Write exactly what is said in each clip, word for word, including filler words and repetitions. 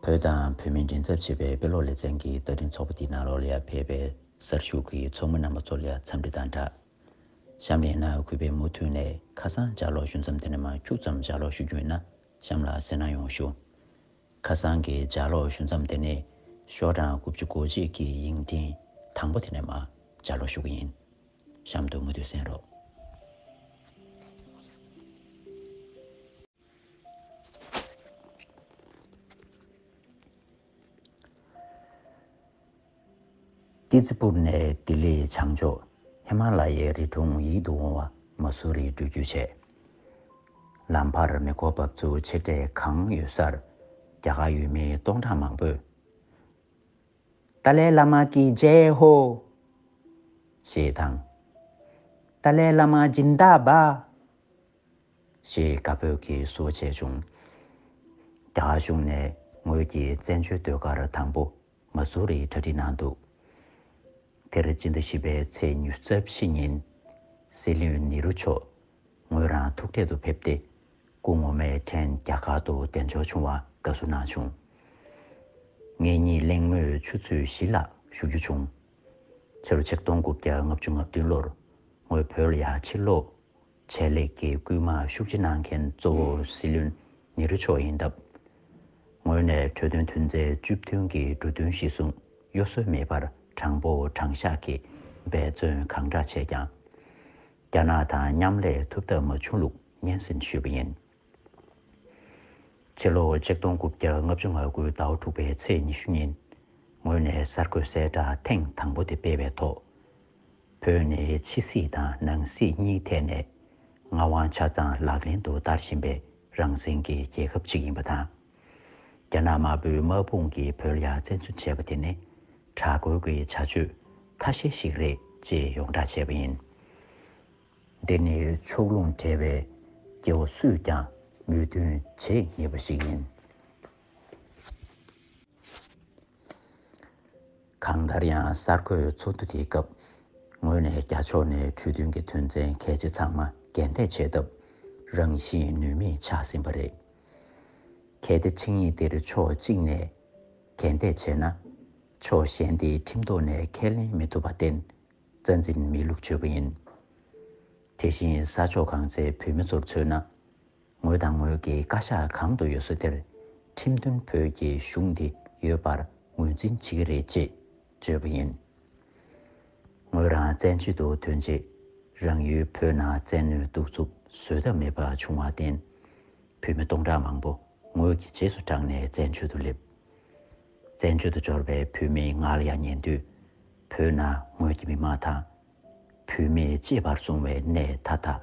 བོད་དང་བོད་མིའི་མགྲིན་ཚབ་བྱེད་པའི་དཔེ་ཀློག་ལེ་ཚན་གྱི་བརྡ་འཕྲིན་ཚོགས་པ་དེའི་ནང་ལོགས་ལ་ཡར་ཕེབས་པའི་གསར་ཞུགས་ཀྱི་ཚོགས་མི་རྣམ་པ་ཚོ་ལ་ཡར་འཚམས་འདྲི་དང་སྦྲགས། གཤམ་ལ་ཡིན་ན་གུས་པས་མུ་མཐུད་ནས་ཁ་སང་ལྗགས་ཀློག་ཞུ་མཚམས་དེ་ནས་མར་ཁྱུག་ཙམ་ལྗགས་ཀློག་ཞུ་རྒྱུ་ཡིན་ན་གཤམ་ལ་གསན་གནང་ཡོང་ཞུ། ཁ་སང་གི་ལྗགས་ཀློག་ཞུ་མཚམས་དེ་ནས་ཤོག་གྲངས་དགུ་བཅུ་གོ་གཅིག་གི་ཡིག་འཕྲིན་དང་པོ་དེ་ནས་མར་ལྗགས་ཀློག་ཞུ་གི་ཡིན། གཤམ་དུ་མུ་མཐུད་གསན་རོགས། ཏི་ཙི་པུར་ནས་ལྡི་ལི་བྱང་ཕྱོགས་ཧི་མ་ལ་ཡའི་རི་གྲོང་ཡིད་དུ་འོང་བ་མ་སུ་རི་འགྲུལ་སྐྱོད་བྱས། ལམ་བར་མེ་འཁོར་འབབ་ཚུགས་ཆེ་གྲས་གང་ཡོད་སར་རྒྱ་གར་ཡུལ་མི་སྟོང་ཕྲག་མང་པོས། ཏཱ་ལའི་བླ་མ་ཀི་ཇེ་ཧོ། ཞེས་དང་། ཏཱ་ལའི་བླ་མ་ཇིན་དཱ་བཱ། ཞེས་དགའ་འབོད་ཀྱིས་བསུ་བ་བྱས་བྱུང་། རྒྱ་གར་གཞུང་ནས་ངོས་ཀྱི་བཙན་བྱོལ་ཟློས་གར་དང་པོ་མ་སུ་རི་གྲ་སྒྲིག་གནང་འདུག་དེར་སྤྱི་ཟླ་བཞི་པའི་ཚེས་ཉི་ཤུ་རྩ་བཞི་ཉིན་སྲིད་བློན་ནེ་རུ་མཆོག་ངོས་རང་ཐུག་འཕྲད་དུ་ཕེབས་ཏེ། སྐུ་ངོ་མའི་ཕྲན་རྒྱ་གར་དུ་གདན་འཇོག་བྱུང་བར་དགའ་བསུ་གནང་བྱུང་། ངེད་གཉིས་གླེང་མོལ་ཆུ་ཚོད་བཞི་ལྷག་ཞུ་རྒྱུ་བྱུང་། ཕྱི་ལོ་ཆིག་སྟོང་དགུ་བརྒྱ་ལྔ་བཅུ་ང་བདུན་ལོར་ངོས་བོད་ལ་ཡར་ཕྱིར་ལོག་བྱས་ལེགས་ཀྱི་སྐུལ་མ་ཤུགས་ཆེ་གནང་མཁན་གཙོ་བོ་སྲིད་བློན་ནེ་རུ་མཆོག་ཡིན་སྟབས། ངོས་ནས་གྲོས་མཐུན་དོན་ཚན་བཅུ་བདུན་གྱི་འབྲུ་དོན་གཞིར་བཟུང་གཡོ་ཟོལ་མེད་པར་དྲང་པོ་དྲང་བཞག་གིས་འབད་བརྩོན་གང་དྲག་བྱས་ཀྱང་། རྒྱ་ནག་དང་མཉམ་ལས་ཐུབ་ཐབས་མ་བྱུང་ལུགས་སྙན་སེང་ཞུས་པ་ཡིན། ཕྱི་ལོ་ཆིག་སྟོང་དགུ་བརྒྱ་ལྔ་བཅུ་ང་དགུ་ཟླ་བ་དྲུག་པའི་ཚེས་ཉི་ཤུ་ཉིན། ངོས་ནས་གསར་འགོད་གསལ་བསྒྲགས་ཐེངས་དང་པོ་དེ་སྤེལ་བའི་ཐོག་བོད་ནི་ཕྱི་སྲིད་དང་ནང་སྲིད་གཉིས་ཐད་ནས་མངའ་དབང་ཆ་ཚང་ལག་ལེན་དུ་བསྟར་བཞིན་པའི་རང་བཙན་གྱི་རྒྱལ་ཁབ་ཅིག་ཡིན་པ་དང་། རྒྱ་ནག་དམར་པོའི་དམག་དཔུང་གིས་བོད་ལ་ཡར་བཙན་འཛུལ་བྱས་པ་དེ་ནི་དྲག་རྒོལ་གྱི་བྱ་སྤྱོད་ཐ་ཤལ་ཞིག་རེད་ཅེས་ཡོངས་བསྒྲགས་བྱས་པ་ཡིན། འདི་ནི་ཕྱོགས་ལྷུང་བྲལ་བའི་སྐྱེ་བོ་སུས་ཀྱང་མོས་མཐུན་བྱེད་ངེས་པ་ཞིག་ཡིན། གང་ལྟར་ཡང་གསར་འགོད་ཚོགས་འདུ་དེའི་སྐབས་ངོས་ནས་རྒྱ་ཕྱོགས་ནས་གྲོས་མཐུན་གྱི་དོན་ཚན་གལ་ཆེ་ཚང་མ་འགན་འདེད་བྱས་སྟབས་རང་བཞིན་ནུས་མེད་ཆགས་ཟིན་པ་རེད། གལ་ཏེ་ཆིངས་ཡིག་འདིར་ཕྱོགས་གཅིག་ནས་འགན་འདེད་བྱས་ན། ཕྱོགས་གཞན་དེས་ཁྲིམས་ཐོག་ནས་ཁས་ལེན་མི་ཐུབ་པར་བརྟེན། རྩ་འཛིན་མེད་ལུགས་བརྗོད་པ་ཡིན། དེ་བཞིན་ས་ཕྱོགས་གང་སའི་བོད་མི་ཚོར་མཚོན་ན། ངོས་དང་ངོས་ཀྱི་བཀའ་ཤག་གང་དུ་ཡོད་ས་དེར་ཁྲིམས་མཐུན་བོད་ཀྱི་གཞུང་འདི་ཡོད་པར་ངོས་འཛིན་བྱེད་ཀྱི་རེད་ཅེས་བརྗོད་པ་ཡིན། ངོས་རང་བཙན་བྱོལ་དུ་ཐོན་རྗེས་རང་ཡུལ་བོད་ནང་བཙན་གནོན་གཏུག་རྩུབ་བཟོད་ཐབས་མེད་པ་བྱུང་བར་བརྟེན། བོད་མི་སྟོང་ཕྲག་མང་པོ་ངོས་ཀྱི་རྗེས་སུ་འབྲངས་ནས་བཙན་བྱོལ་དུ་སླེབས། བཙན་བྱོལ་དུ་འབྱོར་བའི་བོད་མིའི་ངག་ལ་ཡང་ཉན་དུས། བོད་ནང་ངོས་ཀྱི་མི་མང་དང་། བོད་མིས་གཅེས་པར་བཟུང་བའི་གནས་མཐའ་དག་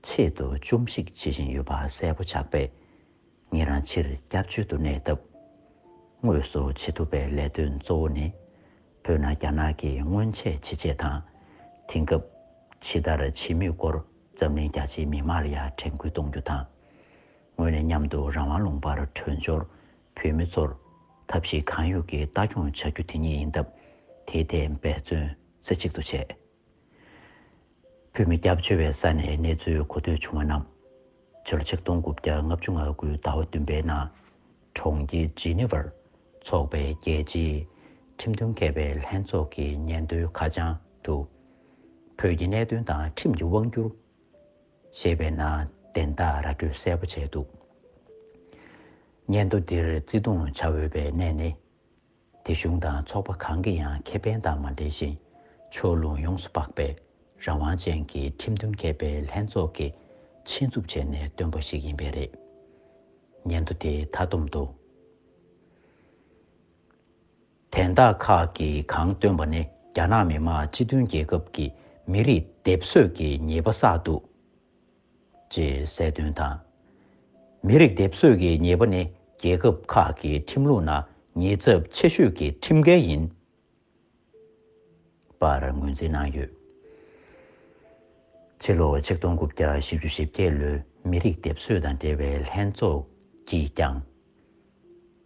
ཆེད་དུ་བཅོམ་གཞིག་བྱེད་བཞིན་ཡོད་པ་གསལ་པོ་ཆགས་པས། ངེད་རང་ཕྱིར་སྐྱབས་བཅོལ་དུ་གནས་སྟབས། དངོས་སུ་བྱེད་ཐུབ་པའི་ལས་དོན་གཙོ་བོ་ནི། བོད་ནང་རྒྱ་ནག་གིས་སྔོན་ཆད་ཇེ་ཆེ་དང་། དེང་སྐབས་ཇི་ལྟར་བྱེད་མུས་སྐོར་འཛམ་གླིང་རྒྱ་ཆེའི་མི་མང་ལ་ཡང་དྲན་སྐུལ་གཏོང་རྒྱུ་དང་། ངོས་ནས་མཉམ་དུ་རང་དབང་ལུང་པར་བྲོས་འབྱོར་བོད་མི་ཚོར་ཐབས་ཤེས་གང་ཡོད་ཀྱིས་ལྟ་སྐྱོང་བྱ་རྒྱུ་དེ་ཉིད་ཡིན་སྟབས། དེའི་ཐད་འབད་བརྩོན་རྩེ་གཅིག་ཏུ་བྱས། བོད་མི་སྐྱབས་བཅོལ་བའི་ས་ནས་གནས་ཚུལ་གོ་ཐོས་བྱུང་བ་རྣམས། ཕྱི་ལོ་ཆིག་སྟོང་དགུ་བརྒྱ་ལྔ་བཅུ་ང་དགུ་ཟླ་བ་བདུན་པའི་ནང་གྲོང་ཁྱེར་ཇི་ནི་ཝར་འཚོགས་པའི་རྒྱལ་སྤྱིའི་ཁྲིམས་མཐུན་མཁས་པའི་ལྷན་ཚོགས་ཀྱི་ཉིན་ཐོའི་ཁ་བྱང་དུ། བོད་ཀྱི་གནད་དོན་དང་ཁྲིམས་ཀྱི་དབང་སྒྱུར། ཞེས་པའི་ནང་དན་རྟགས་ར་སྤྲོད་གསལ་པོ་བྱས་འདུག་སྙན་ཐོ་འདིར་བརྩི་མཐོང་བྱ་འོས་པའི་གནས་ནི། དེ་གཞུང་དང་ཚོགས་པ་གང་གི་ཡང་ཁེ་ཕན་དང་མ་འབྲེལ་ཞིང་། ཕྱོགས་ལྷུང་ཡོངས་སུ་དཔག་པའི་རང་དབང་ཅན་གྱི་ཁྲིམས་མཐུན་མཁས་པའི་ལྷན་ཚོགས་ཀྱིས་ཆེད་འཛུགས་བྱས་ནས་བཏོན་པ་ཞིག་ཡིན་པས་རེད། སྙན་ཐོ་དེའི་མཐའ་སྡོམ་དུ། དན་རྟགས་ཁག་གིས་གང་སྟོན་པ་ནི་རྒྱ་ནག་མི་དམངས་སྤྱི་མཐུན་རྒྱལ་ཁབ་ཀྱི་མི་རིགས་སྡེབ་གསོད་ཀྱི་ཉེས་པ་བསགས་འདུག་ཅེས་གསལ་སྟོན་དང་། མི་རིགས་སྡེབ་གསོད་ཀྱི་ཉེས་པ་ནི་རྒྱལ་ཁབ་ཁག་གི་ཁྲིམས་ལུགས་ནང་ཉེས་ཚབས་ཆེ་ཤོས་ཀྱི་ཁྲིམས་འགལ་ཡིན་པར་ངོས་འཛིན་གནང་ཡོད། ཕྱི་ལོ་ཆིག་སྟོང་དགུ་བརྒྱ་བཞི་བཅུ་ཞེ་བརྒྱད་ལོའི་མི་རིགས་སྡེབ་གསོད་དང་འབྲེལ་བའི་ལྷན་ཚོགས་ཀྱིས་ཀྱང་།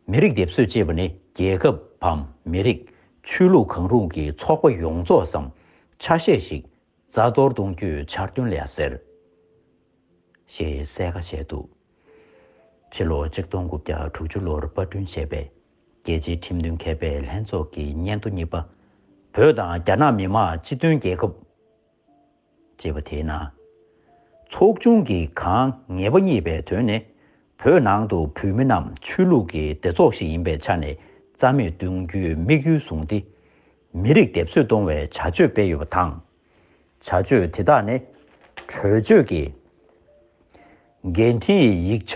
མི་རིགས་སྡེབ་གསོད་ཅེས་པ་ནི་རྒྱལ་ཁབ་བམ་མི་རིགས། ཆོས་ལུགས་གང་རུང་གི་ཚོགས་པ་ཡོངས་རྫོགས་སམ་ཆ་ཤས་ཤིག་རྩ་གཏོར་གཏོང་རྒྱུའི་འཆར་དོན་ལ་ཟེར། ཞེས་གསལ་ཁ་བྱས་འདུག་ཕྱི་ལོ་ཆིག་སྟོང་དགུ་བརྒྱ་དྲུག་ཅུ་ལོར་པར་སྐྲུན་བྱས་པའི་ རྒྱལ་སྤྱིའི་ཁྲིམས་མཐུན་མཁས་པའི་ལྷན་ཚོགས་ཀྱི་སྙན་ཐོ་གཉིས་པ། བོད་དང་རྒྱ་ནག་མི་དམངས་སྤྱི་མཐུན་རྒྱལ་ཁབ། ཅེས་པ་དེའི་ནང་། ཚོགས་ཆུང་གིས་གང་ངེས་པ་རྙེད་པའི་དོན་ནི། བོད་ནང་དུ་བོད་མི་རྣམས་ཆོས་ལུགས་ཀྱི་སྡེ་ཚོགས་ཤིག་ཡིན་པའི་ཆ་ནས་རྩ་མེད་གཏོང་རྒྱུའི་དམིགས་ཡུལ་བཟུང་སྟེ། མི་རིགས་སྡེབ་གསོད་གཏོང་བའི་བྱ་སྤྱོད་སྤེལ་ཡོད་པ་དང་། བྱ་སྤྱོད་དེ་དག་ནི་གྲོས་ཆོད་ཀྱི་འགན་འཁྲིའི་ཡིག་ཆ་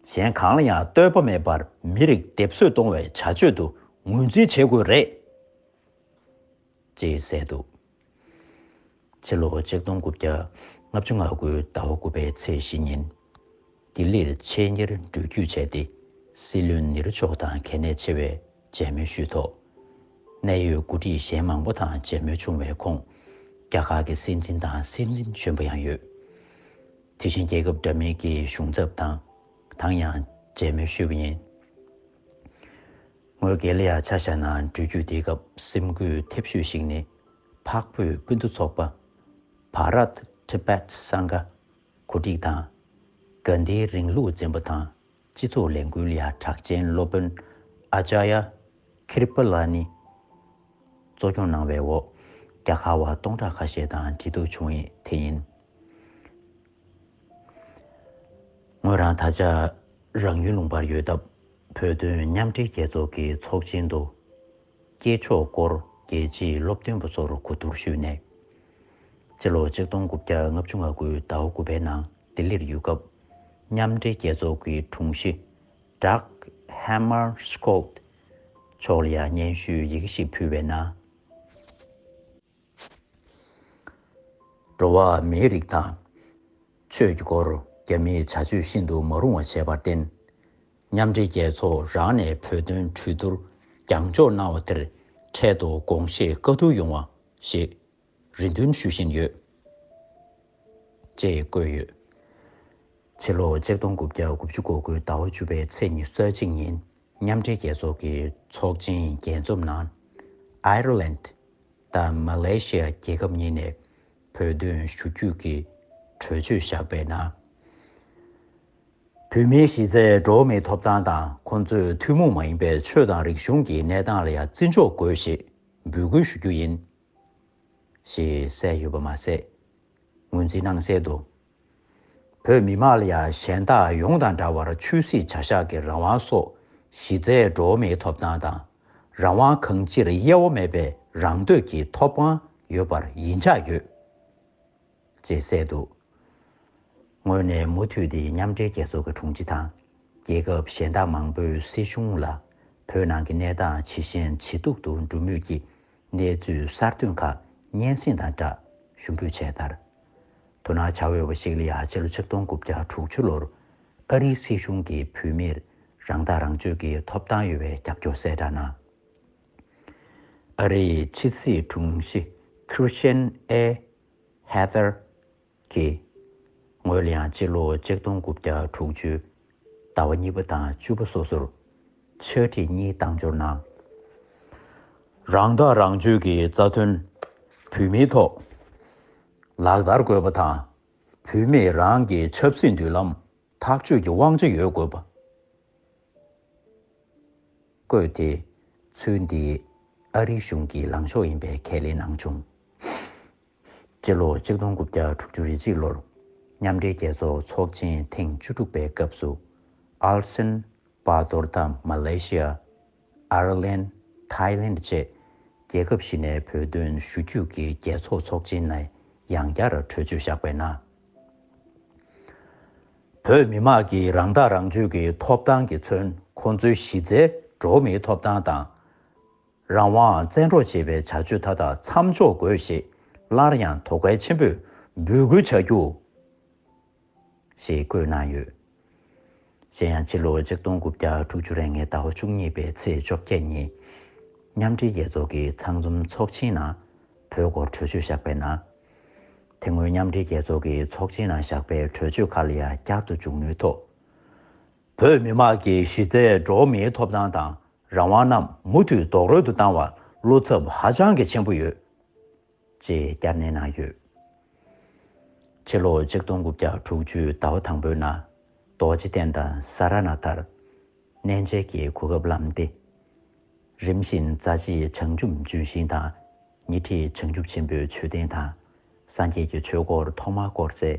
གཞན་གང་ལ་ཡང་ལྟོས་པ་མེད་པར་མི་རིགས་སྡེབ་གསོད་གཏོང་བའི་བྱ་སྤྱོད་དུ་ངོས་འཛིན་བྱེད་དགོས་རེད། ཅེས་གསལ་འདུག་ཕྱི་ལོ་ཆིག་སྟོང་དགུ་བརྒྱ་ལྔ་བཅུ་ང་དགུ་ཟླ་བ་དགུ་པའི་ཚེས་བཞི་ཉིན། ལྡི་ལིར་ཆེད་གཉེར་འགྲུལ་སྐྱོད་བྱས་ཏེ། སྲིད་བློན་ནེ་རུ་མཆོག་དང་གལ་གནད་ཆེ་བའི་མཇལ་མོལ་ཞུས་ཐོག་གནད་ཡོད་འགོ་ཁྲིད་གཞན་མང་པོ་དང་མཇལ་མོལ་བྱུང་བའི་ཁོངས། རྒྱ་གར་གྱི་སྲིད་འཛིན་དང་སྲིད་འཛིན་གཞོན་པ་ཡང་ཡོད། དེ་བཞིན་རྒྱལ་ཁབ་འདྲ་མིན་གྱི་གཞུང་ཚབ་དང་དང་ཡང་མཇལ་མོལ་ཞུས་པ་ཡིན། ངོས་སྒེར་ལ་ཡང་ཆ་བཞག་ན། འགྲུལ་སྐྱོད་དེའི་སྐབས་སེམས་འགུལ་ཐེབས་ཤོས་ཤིག་ནི། འཕགས་བོད་སྤུན་ཟླ་ཚོགས་པ། བྷ་རཏ་ཏི་བེད་སངྒ་གོ་སྒྲིག་དང་། དགའ་ལྡན་རིང་ལུགས་འཛིན་པ་དང་སྤྱི་ཚོགས་ལས་འགུལ་ལ་ཡང་གྲགས་ཅན་སློབ་དཔོན་ཨ་ཅཱརྱ་ཀི་རི་པ་ལ་ནི་གཙོ་སྐྱོང་གནང་བའི་འོག་རྒྱ་གར་བ་སྟོང་ཕྲག་ཁ་ཤས་དང་འབྲེལ་གཏུག་བྱུང་ཡི་དེ་ཡིན། ངོས་རང་ད་ཆ་རང་ཡུལ་ལུང་པར་ཡོད་སྟབས། བོད་དོན་མཉམ་འབྲེལ་རྒྱལ་ཚོགས་ཀྱི་ཚོགས་ཆེན་དུ། སྐྱེས་མཆོག་སྐོར་རྒྱལ་སྤྱིའི་སློབ་སྟོན་པ་ཚོར་གོ་བསྡུར་ཞུས་ནས། སྤྱི་ལོ་ཆིག་སྟོང་དགུ་བརྒྱ་ལྔ་བཅུ་ང་དགུ་ཟླ་བ་དགུ་པའི་ནང་ལྡི་ལིར་ཡོད་སྐབས། མཉམ་འབྲེལ་རྒྱལ་ཚོགས་ཀྱི་དྲུང་ཆེ་ཌག་ཧེ་མར་སྐོལ་མཆོག་ལ་ཡང་སྙན་ཞུའི་ཡི་གེ་ཞིག་ཕུལ་བའི་ནང་། འགྲོ་བ་མིའི་རིགས་དང་། ཆོས་ཀྱི་སྐོར་རྒྱ་མིའི་བྱ་སྤྱོད་ཤིན་ཏུ་མ་རུང་བ་བྱས་པར་བརྟེན། མཉམ་འབྲེལ་རྒྱལ་ཚོགས་རང་ནས་བོད་དོན་གྲོས་བསྡུར་རྒྱང་འཇོག་གནང་བ་དེར་འཕྲལ་དུ་དགོངས་བཞེས་བཀའ་བསྡུར་ཡོང་བ་ཞེས་རེ་འདུན་ཞུ་བཞིན་ཡོད། ཅེས་བཀོད་ཡོད། ཕྱི་ལོ་ཆིག་སྟོང་དགུ་བརྒྱ་དགུ་བཅུ་གོ་དགུ་ཟླ་བ་བཅུ་པའི་ཚེས་ཉི་ཤུ་རྩ་གཅིག་ཉིན། མཉམ་འབྲེལ་རྒྱལ་ཚོགས་ཀྱི་ཚོགས་ཆེན་རྒྱས་འཛོམས་ནང་། ཨའི་ར་ལན་དང་མ་ལེ་ཤི་ཡ་རྒྱལ་ཁབ་གཉིས་ནས་བོད་དོན་ཞུ་རྒྱུ་གི་གྲོས་ཆོད་བཞག་པའི་ནང་། བོད་མིའི་གཞི་རྩའི་འགྲོ་བ་མིའི་ཐོབ་ཐང་དང་། ཁོང་ཚོའི་ཐུན་མོང་མ་ཡིན་པའི་ཆོས་དང་རིག་གཞུང་གི་གནས་སྟངས་ལ་ཡང་བརྩི་འཇོག་དགོས་ཞེས་འབོད་སྐུལ་ཞུ་རྒྱུ་ཡིན། ཞེས་གསལ་ཡོད་པ་མ་ཟད། ངོས་འཛིན་གནང་གསལ་དུ། བོད་མི་དམངས་ལ་ཡང་གཞན་དག་ཡོངས་དང་འདྲ་བར་ཆོས་སྲིད་བྱ་གཞག་གི་རང་དབང་སོགས་གཞི་རྩའི་འགྲོ་བ་མིའི་ཐོབ་ཐང་དང་། རང་དབང་གང་ཅིར་དབྱེ་བ་མེད་པའི་རང་འདོད་ཀྱི་ཐོབ་དབང་ཡོད་པར་ཡིད་ཆེས་ཡོད། ཅེས་གསལ་འདུག་ངོས་ནས་མུ་མཐུད་དེ་མཉམ་འབྲེལ་རྒྱལ་ཚོགས་ཀྱི་དྲུང་ཆེ་དང་། རྒྱལ་ཁབ་གཞན་དག་མང་པོའི་སྲིད་གཞུང་ལ་བོད་ནང་གི་གནས་སྟངས་ཇེ་ཞན་ཇེ་སྡུག་ཏུ་འགྲོ་མུས་ཀྱི་གནས་ཚུལ་གསར་ཐོན་ཁག་སྙན་སེང་དང་སྦྲགས་ཞུ་འབོད་བྱས་མཐར། དོ་སྣང་བྱ་འོས་པ་ཞིག་ལ་ཡང་ཕྱི་ལོ་ཆིག་སྟོང་དགུ་བརྒྱ་དྲུག་ཅུ་ལོར་ཨ་རིའི་སྲིད་གཞུང་གིས་བོད་མིར་རང་ཐག་རང་གཅོད་ཀྱི་ཐོབ་ཐང་ཡོད་པའི་རྒྱབ་སྐྱོར་གསལ་བསྒྲགས་གནང་། ཨ་རིའི་ཕྱི་སྲིད་དྲུང་ཆེ་ཁྲི་སྟན་ཨེ་ཧེ་ཐར་གྱིས། ངོས་ལ་ཡང་སྤྱི་ལོ་ཆིག་སྟོང་དགུ་བརྒྱ་དྲུག་ཅུ་ཟླ་བ་གཉིས་པ་དང་བཅུ་པ་སོ་སོར་ཕྱག་བྲིས་གཉིས་བཏང་འབྱོར་གནང་། རང་ཐག་རང་གཅོད་ཀྱི་རྩ་དོན་བོད་མིའི་ཐོག་ལག་བསྟར་དགོས་པ་དང་། བོད་མིས་རང་གི་ཆབ་སྲིད་མདུན་ལམ་ཐག་གཅོད་ཀྱི་དབང་ཆ་ཡོད་དགོས་པ། བཀོད་དེ། ཚུལ་འདི་ཨ་རིའི་གཞུང་གི་ལངས་ཕྱོགས་ཡིན་པའི་ཁས་ལེན་གནང་བྱུང་། སྤྱི་ལོ་ཆིག་སྟོང་དགུ་བརྒྱ་དྲུག་ཅུ་རེ་གཅིག་ལོར་མཉམ་འབྲེལ་རྒྱལ་ཚོགས་ཚོགས་ཆེན་ཐེངས་བཅུ་དྲུག་པའི་སྐབས་སུ། ཨལ་སན་བྷ་དོར་དང་མ་ལེ་ཤི་ཡ། ཨར་ལན། ཐའི་ལེན་བཅས་རྒྱལ་ཁབ་བཞི་ནས་བོད་དོན་ཞུ་རྒྱུ་གི་རྒྱལ་ཚོགས་ཚོགས་ཆེན་ནས་ཡང་བསྐྱར་གྲོས་ཆོད་བཞག་པའི་ནང་། བོད་མི་དམངས་ཀྱི་རང་ཐག་རང་གཅོད་ཀྱི་ཐོབ་ཐང་གིས་མཚོན་ཁོང་ཚོའི་གཞི་རྩའི་འགྲོ་བ་མིའི་ཐོབ་ཐང་དང་། རང་དབང་བཙན་འཕྲོག་བྱེད་པའི་བྱ་སྤྱོད་མཐའ་དག་མཚམས་འཇོག་དགོས་ཞེས་སླར་ཡང་དོ་གལ་ཆེན་པོས་འབོད་སྐུལ་བྱ་རྒྱུ། ཞེས་བཀོད་གནང་ཡོད། གཞན་ཡང་ཕྱི་ལོ་ཆིག་སྟོང་དགུ་བརྒྱ་དྲུག་ཅུ་རེ་ལྔའི་ཟླ་བ་བཅུ་གཉིས་པའི་ཚེས་བཅོ་བརྒྱད་ཉིན། མཉམ་འབྲེལ་རྒྱལ་ཚོགས་ཀྱི་ཚང་འཛོམས་ཚོགས་ཆེན་ནང་བོད་སྐོར་གྲོས་ཆོད་བཞག་པའི་ནང་། དེ་སྔོན་མཉམ་འབྲེལ་རྒྱལ་ཚོགས་ཀྱི་ཚོགས་ཆེན་ནང་བཞག་པའི་གྲོས་ཆོད་ཁག་ལ་ཡང་བསྐྱར་དུ་མཇུག་བསྣོན་ཐོག་བོད་མི་དམངས་ཀྱི་གཞི་རྩའི་འགྲོ་བ་མིའི་ཐོབ་ཐང་དང་རང་དབང་རྣམས་མུ་མཐུད་རྡོག་རོལ་དུ་བཏང་བར་བློ་འཚབ་ཧ་ཅང་གི་ཆེན་པོ་ཡོད། ཅེས་བསྐྱར་ནན་གནང་ཡོད། ཕྱི་ལོ་ཆིག་སྟོང་དགུ་བརྒྱ་དྲུག་ཅུའི་ཟླ་བ་དང་པོའི་ནང་། རྡོ་རྗེ་གདན་དང་ས་ར་ནཱ་ཐར། གནས་མཇལ་གྱི་གོ་སྐབས་ལམ་སྟེ། རིམ་བཞིན་རྩ་ཆེའི་བྱང་ཆུབ་ལྗོན་ཤིང་དང་། ཉི་ཁྲི་བྱང་ཆུབ་ཆེན་པོའི་མཆོད་རྟེན་དང་། སངས་རྒྱས་ཀྱི་ཆོས་འཁོར་ཐོག་མར་བསྐོར་སའི་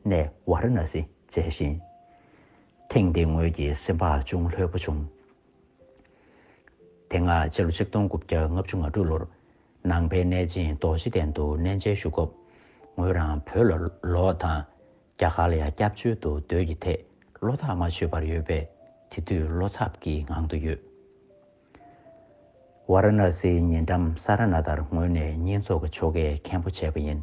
གནས་ཝཱ་ར་ཎ་སི་མཇལ་ཞིང་། ཐེངས་འདིའི་ངོས་ཀྱི་སེམས་བག་ཅུང་ལྷོད་པོ་བྱུང་། དེ་སྔ་ཕྱི་ལོ་ཆིག་སྟོང་དགུ་བརྒྱ་ལྔ་བཅུ་ང་དྲུག་ལོར་ནང་པའི་གནས་ཆེན་རྡོ་རྗེ་གདན་དུ་གནས་མཇལ་ཞུ་སྐབས། ངོས་རང་བོད་ལ་ལོག་དང་རྒྱ་གར་ལ་ཡང་སྐྱབས་བཅོལ་དུ་སྡོད་ཀྱི་ཐད་བློ་ཐག་མ་ཆོད་པར་ཡོད་པས། དེ་དུས་བློ་འཚབ་ཀྱི་ངང་དུ་ཡོད། ཝཱ་ར་ཎ་སིའི་ཉེ་འགྲམ་ས་ར་ནཱ་ཐར་ངོས་ནས་བསྙེན་རྫོགས་ཀྱི་ཆོ་གའི་མཁན་པོ་བྱས་པ་ཡིན།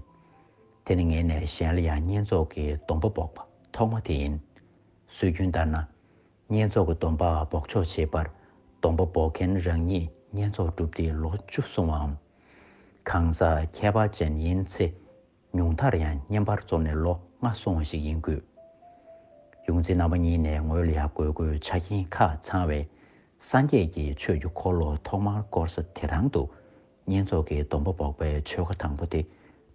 དེ་ནི་ངེད་ནས་གཞན་ལ་ཡང་བསྙེན་རྫོགས་ཀྱི་སྡོམ་པ་འབོགས་པ་ཐོག་མ་དེ་ཡིན། སྲོལ་རྒྱུན་ལྟར་ན། བསྙེན་རྫོགས་ཀྱི་སྡོམ་པ་འབོགས་ཆོག་བྱེད་པར། སྡོམ་པ་འབོགས་མཁན་རང་ཉིད་བསྙེན་རྫོགས་གྲུབ་སྟེ་ལོ་བཅུ་སོང་བའམ། གང་ཟག་ཁྱད་པར་ཅན་ཡིན་ཚེ། ཉུང་མཐར་ཡང་བསྙེན་པར་རྫོགས་ནས་ལོ་ལྔ་སོང་བ་ཞིག་ཡིན་དགོས། ཡོངས་འཛིན་རྣམ་པ་གཉིས་ནས་ངོས་ལ་ཡང་དགོས་མཁོའི་ཆ་རྐྱེན་ཁག་ཚང་བས། སངས་རྒྱས་ཀྱི་ཆོས་ཀྱི་འཁོར་ལོ་ཐོག་མར་བསྐོར་ས་དེ་རང་དུ། བསྙེན་རྫོགས་ཀྱི་སྡོམ་པ་འབོགས་པའི་ཆོ་ག་དང་པོ་དེ་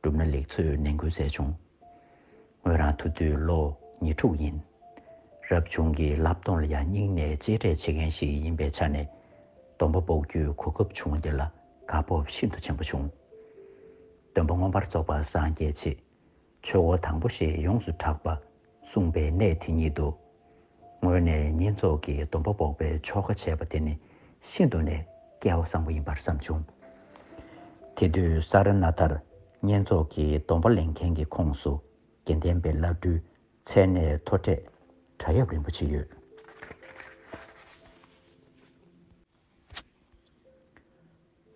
གྲུབ་ན་ལེགས་ཚུལ་ནན་སྐུལ་མཛད་བྱུང་། ངོས་རང་ཐུགས་དུས་ལོ་ཉི་དྲུག་ཡིན། རབ་བྱུང་གི་བསླབ་སྡོམ་ལ་ཡང་སྙིང་ནས་གཅེས་སྤྲས་བྱེད་མཁན་ཞིག་ཡིན་པའི་ཆ་ནས། སྡོམ་པ་འབོགས་རྒྱུའི་གོ་སྐབས་བྱུང་བ་འདི་ལ་དགའ་སྤོབས་ཤིན་ཏུ་ཆེན་པོ་བྱུང་། སྡོམ་པ་མངོན་པར་རྫོགས་པ་སངས་རྒྱས་ཆེད། ཆོས་འཁོར་དང་པོ་ཞེས་ཡོངས་སུ་གྲགས་པ་གསུངས་པའི་གནས་དེ་ཉིད་དུ། ངོས་ནས་བསྙེན་རྫོགས་ཀྱི་སྡོམ་པ་འབོགས་པའི་ཆོ་ག་བྱས་པ་དེ་ནི་ཤིན་ཏུ་ནས་སྐལ་བ་བཟང་པོ་ཡིན་པར་བསམ་བྱུང་། དེ་དུས་ས་ར་ནཱ་ཐར་བསྙེན་རྫོགས་ཀྱི་སྡོམ་པ་ལེན་མཁན་གྱི་ཁོངས་སུ་དགེ་ལྡན་པའི་བླ་སྤྲུལ་མཚན་གནས་མཐོ་གྲས་གྲྭ་ཡབ་རིན་པོ་ཆེ་ཡོད།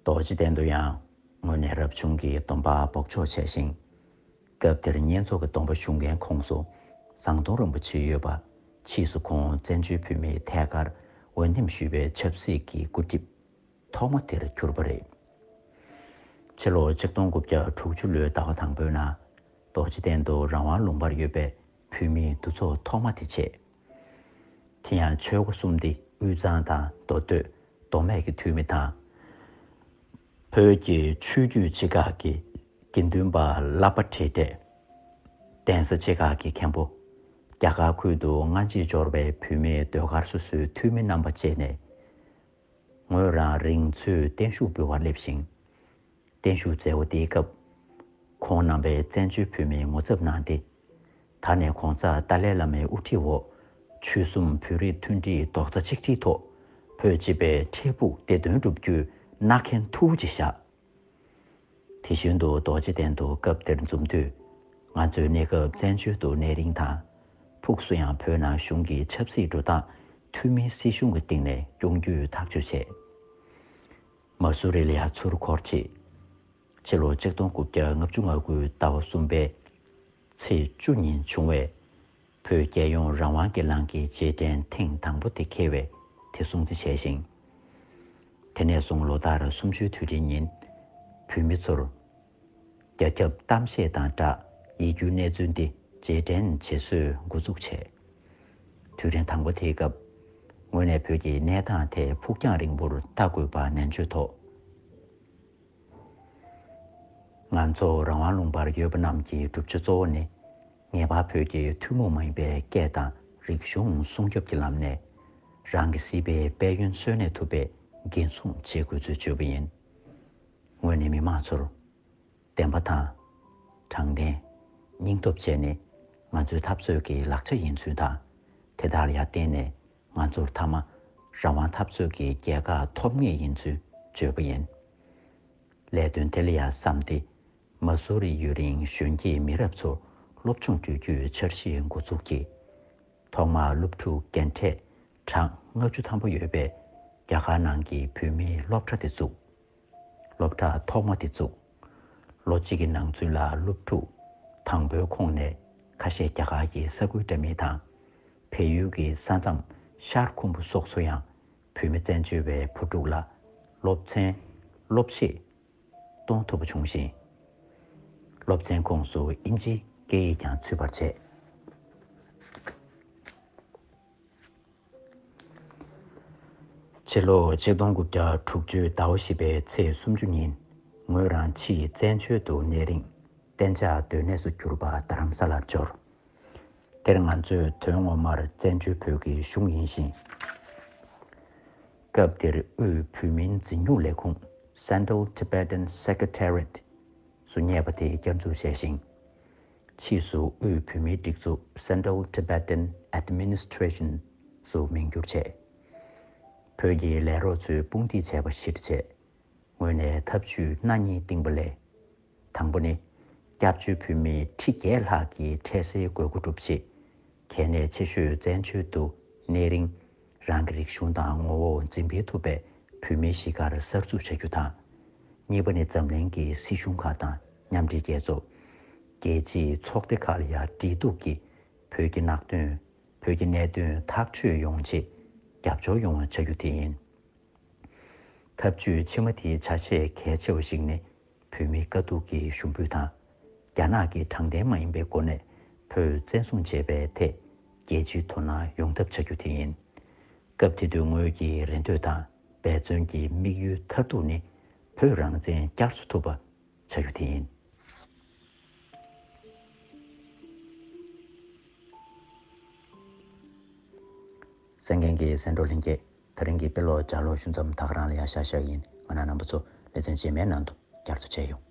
རྡོ་རྗེ་གདན་དུ་ཡང་ངོས་ནས་རབ་བྱུང་གི་སྡོམ་པ་འབོགས་ཆོག་བྱས་ཤིང་། སྐབས་དེར་བསྙེན་རྫོགས་ཀྱི་སྡོམ་པ་ཞུ་མཁན་ཁོངས་སུ་ཟམ་གདོང་རིན་པོ་ཆེ་ཡོད་པ། ཕྱིས་སུ་ཁོང་བཙན་བྱོལ་བོད་མིའི་ཐད་ཀར་འོས་འདེམས་ཞུས་པའི་ཆབ་སྲིད་ཀྱི་འགོ་ཁྲིད་ཐོག་མ་དེར་གྱུར་པ་རེད། ཕྱི་ལོ་ཆིག་སྟོང་དགུ་བརྒྱ་དྲུག་ཅུ་ལོའི་ཟླ་བ་དང་པོའི་ནང་། རྡོ་རྗེ་གདན་དུ་རང་དབང་ལུང་པར་ཡོད་པའི་བོད་མིའི་འདུ་ཚོགས་ཐོག་མ་དེ་བྱས། དེ་ཡང་ཆོལ་ཁ་གསུམ་སྟེ་དབུས་གཙང་དང་མདོ་སྟོད། མདོ་སྨད་ཀྱི་འཐུས་མི་དང་། བོད་ཀྱི་ཆོས་བརྒྱུད་ཆེ་ཁག་གི་དགེ་འདུན་པ་བསླབ་པ་ཁྲིད་གྲས། གདན་ས་ཆེ་ཁག་གི་མཁན་པོ། རྒྱ་གར་ཁུལ་དུ་སྔ་རྗེས་འབྱོར་བའི་བོད་མིའི་ཟློས་གར་སོ་སོའི་འཐུས་མི་རྣམ་པ་བཅས་ནས། ངོས་རང་རིང་འཚོའི་བརྟན་བཞུགས་འབུལ་བར་སླེབས་ཤིང་། བརྟན་བཞུགས་མཛད་སྒོ་དེའི་སྐབས། ཁོང་རྣམ་པས་བཙན་བྱོལ་བོད་མིའི་ངོ་ཚབ་གནང་སྟེ། ད་ནས་གོང་ས་ཏཱ་ལའི་བླ་མའི་དབུ་ཁྲིད་འོག་ཆོལ་གསུམ་བོད་རིགས་མཐུན་སྒྲིལ་རྡོག་རྩ་གཅིག་སྒྲིལ་ཐོག་བོད་སྤྱི་པའི་འཕྲལ་ཕུགས་བདེ་དོན་བསྒྲུབ་རྒྱུའི་མནའ་གན་མཐུ་བོ་ཅིག་བཞག། དེ་བཞིན་དུ་རྡོ་རྗེ་གདན་དུ་སྐབས་དེར་འཛོམས་དུས། ང་ཚོའི་གནས་སྐབས་བཙན་བྱོལ་དུ་གནས་རིང་དང་། ཕུགས་སུ་ཡང་བོད་ནང་གཞུང་གི་ཆབ་སྲིད་འགྲོ་སྟངས་འཐུས་མིའི་སྲིད་གཞུང་གི་སྟེང་ནས་སྐྱོང་རྒྱུའི་ཐག་གཅོད་བྱས། མ་སུ་རི་ལ་ཡང་ཚུར་འཁོར་ཆེད། ཕྱི་ལོ་ཆིག་སྟོང་དགུ་བརྒྱ་ལྔ་བཅུ་ང་དགུ་ཟླ་བ་གསུམ་པའི་ཚེས་བཅུ་ཉིན་བྱུང་བའི་བོད་རྒྱལ་ཡོངས་རང་དབང་གི་ལངས་ཀྱི་རྗེས་དྲན་ཐེངས་དང་པོ་དེ་འཁེལ་བའི་དེ་སྲུང་བརྩི་བྱས་ཤིང་། དེ་ནས་བཟུང་ལོ་ལྟར་གསུམ་བཅུའི་དུས་དྲན་ཉིན་བོད་མི་ཚོར་རྒྱ་ཁྱབ་གཏམ་བཤད་དང་སྦྲགས་ཡིད་སྒྱུར་གནས་ཚུལ་འདི་རྗེས་དྲན་བྱེད་སྲོལ་འགོ་འཛུགས་བྱས། དུས་དྲན་དང་པོ་དེའི་སྐབས་ངོས་ནས་བོད་ཀྱི་གནས་སྟངས་ཐད་ཕུགས་རྒྱང་རིང་པོར་ལྟ་དགོས་པ་ནན་བརྗོད་ཐོག། ང་ཚོ་རང་དབང་ལུང་པར་ཡོད་པ་རྣམས་ཀྱི་བསྒྲུབ་བྱ་གཙོ་བོ་ནི། ངེས་པར་བོད་ཀྱི་ཐུན་མོང་མ་ཡིན་པའི་སྐད་དང་རིག་གཞུང་སྲུང་སྐྱོབ་ཀྱི་ལམ་ནས། རང་གི་སྲིད་པའི་དཔལ་ཡོན་གསོན་གནས་ཐུབ་པའི་འགན་སྲུང་བྱེད་དགོས་ཚུལ་བརྗོད་པ་ཡིན། ངོས་ནས་མི་མང་ཚོར། བདེན་པ་དང་། དྲང་བདེན། སྙིང་སྟོབས་བཅས་ནི་ང་ཚོའི་འཐབ་རྩོད་ཀྱི་ལག་ཆ་ཡིན་ཚུལ་དང་། དེ་དག་ལ་ཡང་བརྟེན་ནས་ང་ཚོར་མཐའ་མ་རང་དབང་འཐབ་རྩོད་ཀྱི་རྒྱལ་ཁ་ཐོབ་ངེས་ཡིན་ཚུལ་བརྗོད་པ་ཡིན། ལས་དོན་དེ་ལ་ཡང་བསམ་སྟེ། མ་སུ་རི་ཡུན་རིང་གཞོན་སྐྱེས་མི་རབས་ཚོར་སློབ་སྦྱོང་སྤྲོད་རྒྱུའི་འཆར་གཞི་འགོ་འཛུགས་ཀྱིས། ཐོག་མར་སློབ་ཕྲུག་རྒན་གྲས་གྲངས་ལྔ་བཅུ་ཐམ་པ་ཡོད་པའི་རྒྱ་གར་ནང་གི་བོད་མིའི་སློབ་གྲྭ་དེ་བཙུགས། སློབ་གྲྭ་ཐོག་མ་དེ་བཙུགས། ལོ་གཅིག་གི་ནང་ཚུན་ལ་སློབ་ཕྲུག་དང་པོའི་ཁོངས་ནས་ཁ་ཤས་རྒྱ་གར་གྱི་ས་ཁུལ་འདྲ་མིན་དང་། བལ་ཡུལ་གྱི་ས་མཚམས་ཤར་ཁུམ་བུ་སོགས་སུ་ཡང་བོད་མི་བཙན་བྱོལ་བའི་བུ་ཕྲུག་ལ་སློབ་ཚན་སློབ་གཞས་གཏོང་ཐུབ་པ་བྱུང་ཞིང་། སློབ་ཚན་ཁོངས་སུ་དབྱིན་ཇིའི་སྐད་ཡིག་ཀྱང་ཚུད་པར་བྱས། ཕྱི་ལོ་ཆིག་སྟོང་དགུ་བརྒྱ་དྲུག་ཅུ་ཟླ་བ་བཞི་པའི་ཚེས་སུམ་ཅུ་ཉིན་ངོས་རང་ཕྱིས་བཙན་བྱོལ་དུ་གནས་རིང་གཏན་འཇགས་སྡོད་གནས་སུ་གྱུར་པ་རྡ་རམ་ས་ལར་འབྱོར། དེར་ང་ཚོས་དོན་ངོ་མར་བཙན་བྱོལ་བོད་ཀྱི་གཞུང་ཡིན་ཞིང་། སྐབས་དེར་དབུས་བོད་མིའི་འཛིན་སྐྱོང་ལས་ཁུངས་Central Tibetan Secretariat སུ་བསྙད་པ་དེ་བསྐྱར་འཛུགས་བྱས་ཤིང་། ཕྱིས་སུ་དབུས་བོད་མིའི་སྒྲིག་འཛུགས་Central Tibetan Administration སུ་མིང་བསྒྱུར་བྱས། བོད་ཀྱི་ལས་རོགས་ཚོས་དཔུང་སྒྲིག་བྱས་པ་གཞིར་བྱས། ངོས་ནས་ཐབས་ཇུས་སྣ་གཉིས་བཏིང་པ་ལས། དང་པོ་ནི། སྐྱབས་བཅོལ་བོད་མི་ཁྲི་བརྒྱད་ལྷག་གི་འཕྲལ་སེལ་དགོས་མཁོ་སྒྲུབ་ཆེད། གལ་གནད་ཆེ་ཤོས་བཙན་བྱོལ་དུ་གནས་རིང་། རང་གི་རིག་གཞུང་དང་ངོ་བོ་འཛིན་སྤེལ་ཐུབ་པའི་བོད་མིའི་གཞིས་སྒར་གསར་འཛུགས་བྱ་རྒྱུ་དང་། གཉིས་པ་ནི་འཛམ་གླིང་གི་སྲིད་གཞུང་ཁག་དང་མཉམ་འབྲེལ་རྒྱལ་ཚོགས། རྒྱལ་སྤྱིའི་ཚོགས་སྡེ་ཁག་ལ་ཡང་འབྲེལ་གཏུག་གིས་བོད་ཀྱི་གནད་དོན། བོད་ཀྱི་གནད་དོན་ཐག་གཅོད་ཡོང་ཆེད་རྒྱབ་སྐྱོར་ཡོང་བ་བྱ་རྒྱུ་དེ་ཡིན། ཐབས་ཇུས་ཕྱི་མ་དེའི་ཆ་ཤས་གལ་ཆེ་བ་ཞིག་ནི། བོད་མིའི་དཀའ་སྡུག་གི་ཞུ་འབོད་དང་། རྒྱ་ནག་གི་དྲང་བདེན་མ་ཡིན་པའི་སྒོ་ནས་བོད་བཙན་བཟུང་བྱས་པའི་ཐད་རྒྱལ་སྤྱིའི་དོ་སྣང་ཡོང་ཐབས་བྱ་རྒྱུ་དེ་ཡིན། སྐབས་དེ་དུས་ངོས་ཀྱི་རེ་འདོད་དང་འབད་བརྩོན་གྱི་དམིགས་ཡུལ་མཐར་ཐུག་ནི། བོད་རང་བཙན་བསྐྱར་གསོ་ཐུབ་པ་བྱ་རྒྱུ་དེ་ཡིན། གསན་མཁན་གྱི་གསན་གྲོགས་ལྷན་རྒྱས། དེ་རིང་གི་དཔེ་ཀློག་ལྗགས་ཀློག་ཞུ་མཚམས་ད་ག་རང་ལ་ཡང་བཞག་བཞག་ཡིན། ང་རང་རྣམ་པ་ཚོ་ལེ་ཚན་རྗེས་མའི་ནང་དུ་བསྐྱར་དུ་མཇལ་ཡོང་།